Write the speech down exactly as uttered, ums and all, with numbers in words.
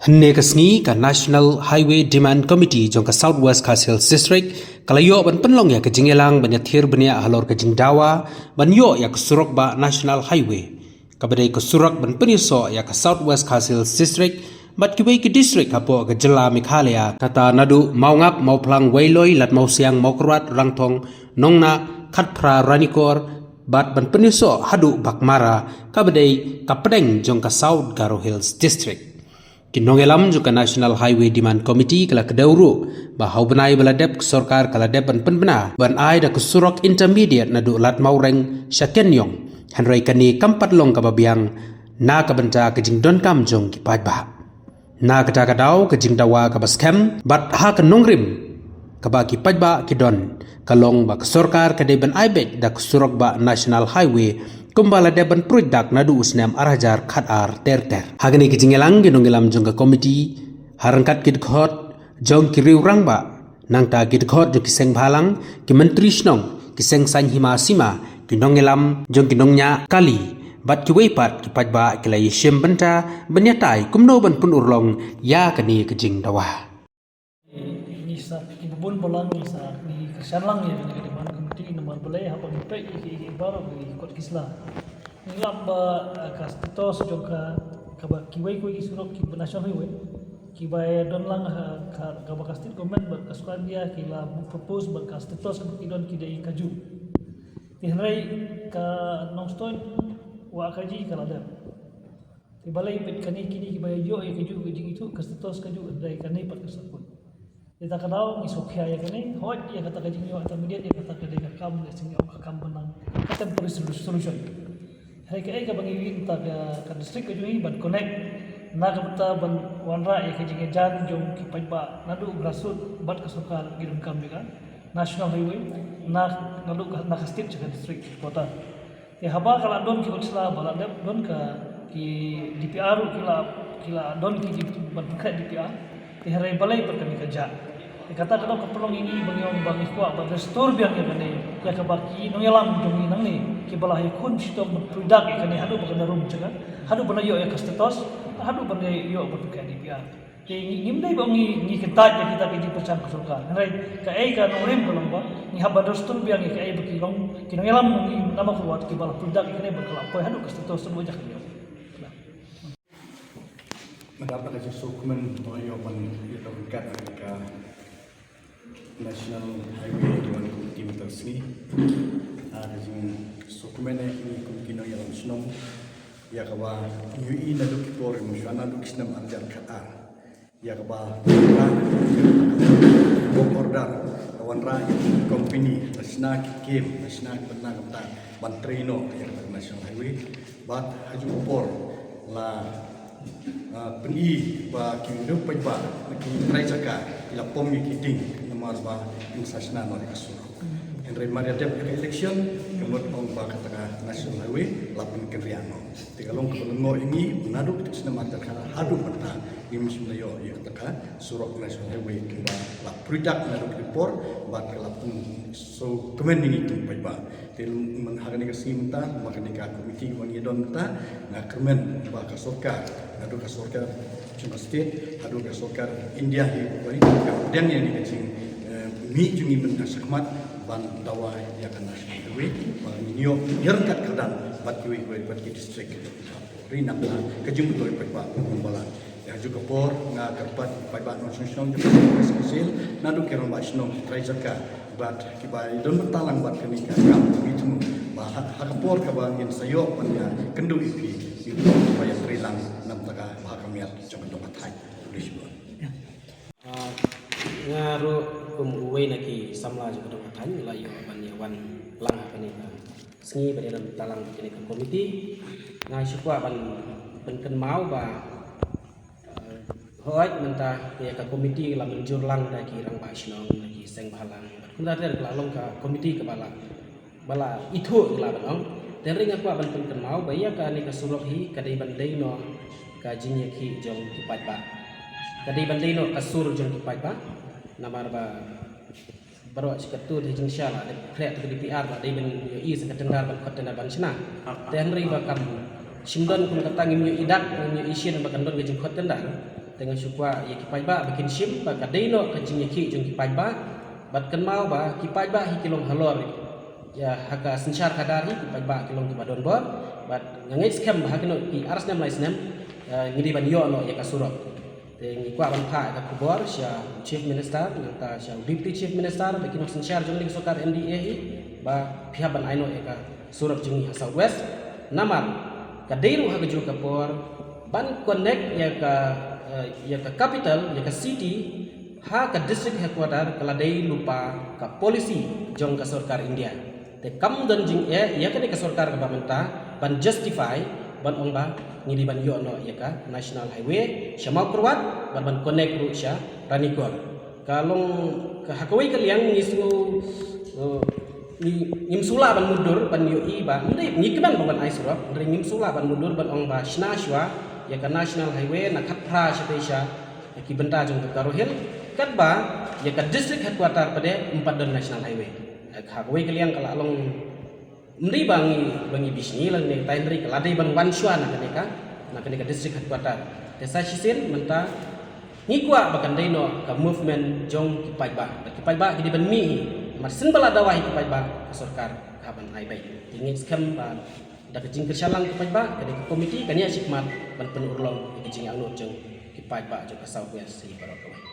Hynne ka sngi ka National Highway Demand Committee jong ka South West Khasi Hills District ka la ïoh ban pynlong ïa ka jingïalang ban ïathir bniah halor ka jingdawa ban ïoh ïa ka surok bah National Highway, kaba dei ka surok ban pynïasoh ïa ka South West Khasi Hills District bad kiwei ki district hapoh ka jylla Meghalaya, kata naduh Mawngap, Mawphlang, Weiloi, Ladmawsiang, Mawkyrwat, Rangthong, Nongnah, Khatphra, Ranikor, bad ban pynïasoh haduh Baghmara, kaba dei ka pdeng jong ka South Garo Hills District. Ki nongïalam jong ka National Highway Demand Committee ka la kdew ruh ba ha u bnai ba la dep ka sorkar ka la dep ban pynbna ban ai da ka surok intermediate naduh Ladmawreng sha Kenyong. Hynrei kane kam pat long kaba biang na ka bynta ka jingdonkam jong ki paidbah. Na kata ka daw ka jingdawa kaba skhem bad ha ka nongrim kaba ki paidbah ki don ka long ba ka sorkar ka dei ban ai beit da ka surok bah National Highway kumba la dep ban pruid dak naduh u snem ar hajar khatar ter ter. Ha kane ka jingïalang ki nongïalam jong ka komiti ha ryngkat ki dkhot jong ki riew rangbah, nangta ki dkhot jong ki seng bhalang, ki myntri shnong, ki seng saiñ hima sima, ki nongïalam jong ki nongñiah kali bad kiwei pat ki paidbah ki la ïashim bynta ban ïatai kumno ban pynurlong ïa kane ka jingdawa. Ngi sa ki bun balang ngi sa ngi kyrshan lang ïa kane ka demand committee namar balei haba ngi peit ïa ki, ïa ki baroh ki kot ki sla. Ngi lap ba, eh, ka status jong ka, kaba kiwei kiwei ki surok kiba national highway kiba ïa don lang ha ka, kaba ka state government bad ka sorkar India ki la propose bad ka status kaba ki don ki dei kajuh. Te hynrei ka Nongstoiñ Wahkaji ka la dep. Te balei peit kane kine kiba ïoh ïa kajuh ka jingithuh ka status kajuh hynrei kane pat ka syrkuit. Te ta ka daw ngi sngewkhia ïa kane, hooid ïa kata ka jingïoh intermediate ïa kata ka dei ka kam, lehse ngi ong ka kam ban nang ka temporary solu-, solution. Hynrei kaei kaba ngi ïohi mynta ka, ka district ka jong ngi ban connect na ka bynta ban wanrah ïa ka jingïajan jong ki paidbah naduh grassroots bad ka sorkar ki donkam ïa ka National Highway na, naduh ka, na ka state sha ka district headquarter. Te haba ka la don ki kot sla ba la dep don ka ki D P R ruh ki la, ki la don ki jingban pynkhreh D P R. Te hynrei balei pat kane ka jia. Te kata ka dei ka pynlong ïa ngi ba ngi ong ba ngi kwah ban restore biang ïa kane ïa kaba ki nongïalam jong ngi nangne kiba la ïakhun shitom ban pruidak ïa kane haduh ba kan rum jaka haduh ban ïoh ïa ka status haduh ban ïoh ban pynkhreh D P R. Te ngi, ngim dei ba ngi, ngi kyntait ïa kita ki jingpyrshang ka sorkar. Hynrei kaei ka nongrim ka long ba ngi hap ban restore biang ïa kaei ba ki long ki nongïalam ngi namar ka wat kiba la pruidak ïa kane ba ka la poi haduh ka status shu ba jaka ïa. Mynta ka jingsngewkmen to ïoh ban ïa ka ryngkat ka National Highway Development Committee mynta ka sngi. Ah, ka jingsngewkmen ïa ngi kum ki nongïalam shnong ïa kaba ngi ïohi naduh ki por, ïa mynshuwa naduh ki snem ar hajar khatar. Ïa kaba work order, ka wanrah ïa ki company, la shna ki kem, la shna ki bynta, ka bynta ban trei noh ïa ka National Highway. Bad ha kajuh ka por la, ah, pyni ba ki riew paidbah, ki trai jaka, ki la pom ïa ki ding namar ba kin sa shna noh ïa ka surok. Hynrei mar ïa dep ïa ka election, ka mut ong ba kata ka National Highway la pynkynriah noh. Te ka long kaba lyngngoh ïa ngi naduh ka snem ar hajar khatar haduh mynta ngim shym la ïoh ïa kata ka surok National Highway kaba la pruidak naduh ka por bad ka la pynsngewkmen ïa ngi kum paidbah. Te myn ha kane ka sngi mynta, ma kane ka komiti ba ngi don mynta, nga kyrmen ba ka sorkar, haduh ka sorkar jong ka state, haduh ka sorkar India hi, ba ka pdiang ïa kane ka jing, eh, mih jong ngi mynta shakhmat ban dawa ïa ka National Highway, ba ngin ïoh ïa ryngkat kyrdan bad kiwei kiwei bad ki district. Ri nang ka jingmyntoi paidbah bun balang. Ïa kajuh ka por nga kyrpad paidbah nongshong shnong jong ka West Khasi Hills, naduh ki rangbah shnong, ki trai jaka bad kiba ïadon bynta lang bad kane ka kam, ngi thmu ba ha, ha ka por kaba ngin sa ïoh ban ïakynduh ïa phi, ngin ïoh ban ïatrei lang na ka bynta ka bha ka miat jong ka dong ka thaiñ. Khublei shibun. Ah, nga ruh kum uwei na ki samla jong ka dong ka thaiñ, la ïoh ban ïa wan lang ha kane ka sngi ban ïadon bynta lang bad kane ka komiti. Nga shu kwah ban pynkynmaw ba Hooid, mynta ïa ka komiti la mynjur lang da ki rangbah shnong, da ki seng bhalang. Kumta ter ka la long ka komiti kaba la, ba la ithuh ka la ban ong. Te hynrei nga kwah ban pynkynmaw ba ïa kane ka surok hi ka dei ban dei noh ka jingïakhih jong ki paidbah. Ka dei ban dei noh ka sur jong ki paidbah. Namar ba baroh shi katto te jingshisha la dep khreh te ka D P R la dei ban ïohi sa ka tender ban khot tender ban shna. Te hynrei ba kam shym don kum kata ngim ïohi dak ngim ïohi shisien ba kan don ka jingkhot tender. Te nga shu kwah ïa ki paidbah ba kin shim ba ka dei noh ka jingïakhih jong ki paidbah. Bad kynmaw ba ki paidbah hi ki long halor, ïa, ha ka synshar khadar hi ki paidbah ki long kiba don bor. Bad nga ngeit skhem ba ha kino ki ar snem lai snem, eh, ngi dei ban ïoh noh ïa ka surok. Te ngi kwah ban phah ïa ka khubor sha u Chief Minister, nangta sha u Deputy Chief Minister, bad ki nongsynshar jong ka sorkar M D A hi, ba phi hap ban ai noh ïa ka surok jong ngi ha South West. Namar ka dei ruh ha kajuh ka por ban connect ïa ka, eh, ïa ka capital, ïa ka city, ha ka district headquarter, ka la dei lypa ka policy jong ka sorkar India. Te kam don jingeh ïa kane ka sorkar kaba mynta ban justify, ban ong ba ngi dei ban ïoh noh ïa ka National Highway sha Mawkyrwat, ban, ban connect ruh sha Ranikor. Ka long ka, ha kawei ka liang ngi sngew, eh, ngi, ngim sngewlah ban mutdur ban ïohi ba, hynrei ngi kmen ba ban ai surok, hynrei ngim sngewlah ban mutdur ban ong ba shna shuwa ïa ka National Highway na khatphra shatei sha ki bynta jong ka Garo Hills, katba ïa ka district headquarter pat de ym pat don National Highway. Ha kawei ka liang ka la long, ym dei ba ngi, ba ngi bishni lane tai, hynrei ka la dei ban wan shuwa na kane ka, na kane ka district headquarter. Te sa shisien mynta ngi kwah ba kan dei noh ka movement jong ki paidbah. Bad ki paidbah ki dei ban mih hi. Namar shisien ba la dawa hi ki paidbah, ka sorkar ka ban ai beit. Te ngi ngeit skhem ba da ka jingkyrshan lang ki paidbah, kane ka committee kan ïa shikmat ban pynurlong ïa ka jingangnud jong ki paidbah jong ka South West hi baroh kawei.